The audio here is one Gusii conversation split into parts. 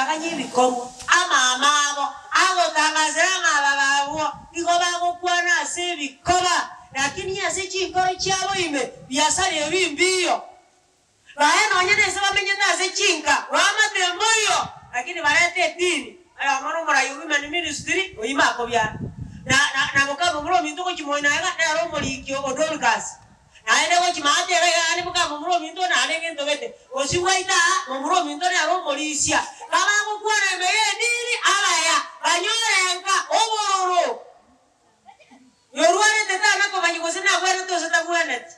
Baganye ebikorwa, amama abo agotangasera ng'a aba babwo nigo bagokwana ase ebikoba, lakini ase chinkoro chiabo ime biasara ebi mbiyo. Baye nonya nese bamenyete ase chinka, bamate mboiyo, lakini barete edini, oyomo nomorai o women ministry, oyio makobiara, na na na mokamomura ominto gochia moino aiga, nere omoriki o Dorcas. Naende gochia maate iga iga yaani mokamomura ominto naende egento gete, gose gwaita aa, momura ominto nere omorisia. Kabagokwana ime y'edini, abaya, banyore nka obororo. Yorwarete tana komanya gose nagwenerete gose tagwenereti.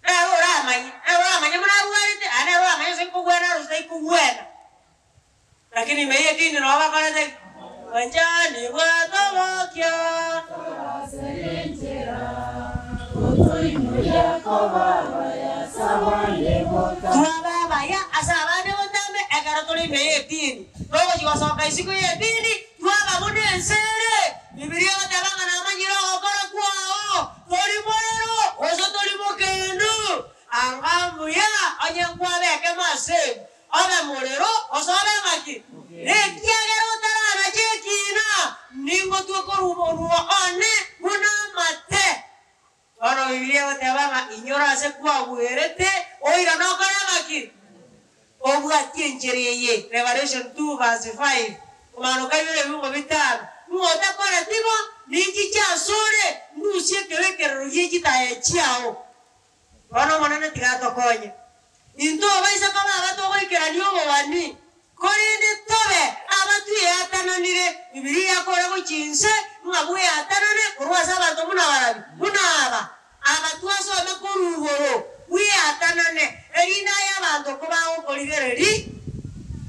Nere oramanye, nere oramanye buna arwarete, aye nere oramanye gose nkogwena are gose taikogwena. Lakini ime y'edini nabo bakorete ki? Bwanchani bwatobokia. Tobaserie enchera, gotoinyoria koba abaya ase abande botambe. Twaba abaya ase abande botambe ekero tore ime y'edini. Togochia gosoka isiko y'edini, twaba buna ense ere. Bibilia egoteba ng'a namanyire ogokora kwao, Tori morero, gose tori mokendu, anga mbuya onye nkwabekemo ase ime, obe morero, gose obe ng'aki? Nekiagera otaranache ekiina, ningotwe korwa omonwa one buna amate. Bono Bibilia egoteba ng'a inyora ase kwagwerete, oirane okore ng'aki? Obwatie enchera eye, Revelation 2 verse 5, Komanoka ibere ebiungo bitano, ng'a otakoreti bo, ninchiche asore, ndusie ekebekerero gie chitaya chiao. Bono Omonene tiga atokonye. Intwe obaise koba abatogoikerania obobani, korende tobe abatweatananire. Bibilia yakora gochia inse, ng'a bweatanane korwa ase abanto buna barabi, buna aba. Aba twasome korwa igoro, bweatanane, erinde aye abanto kobagokorigereria,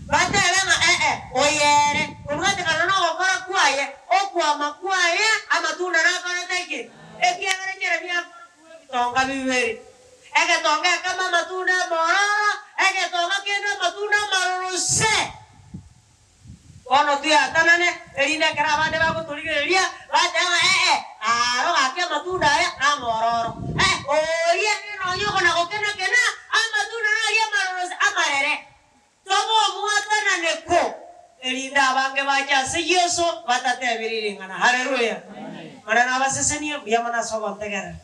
batebe ng'a ee, oyo ere, kobwatekana nogokora kwaye, okwama kwaye, amatunda nakorete ki? Ekiagera Jeremia akora korwa ebitonga bibere, egetonga ekemo amatunda amororo, egetonga kende amatunda amaroro se. Bono tweatanane, erinde ekero abande bagotorigereria, batebe ng'a ee, aro gaki amatunda aya namororo. Ee, oria ere nonya okona-gokena-kena, amatunda naria amaroro ase amarere. Tobe omwatananeko, erinde abange bache ase Yeso batatebirie ring'ana. Haleluya! Omonene abasesenie, mbuya mono ase ogontegerera.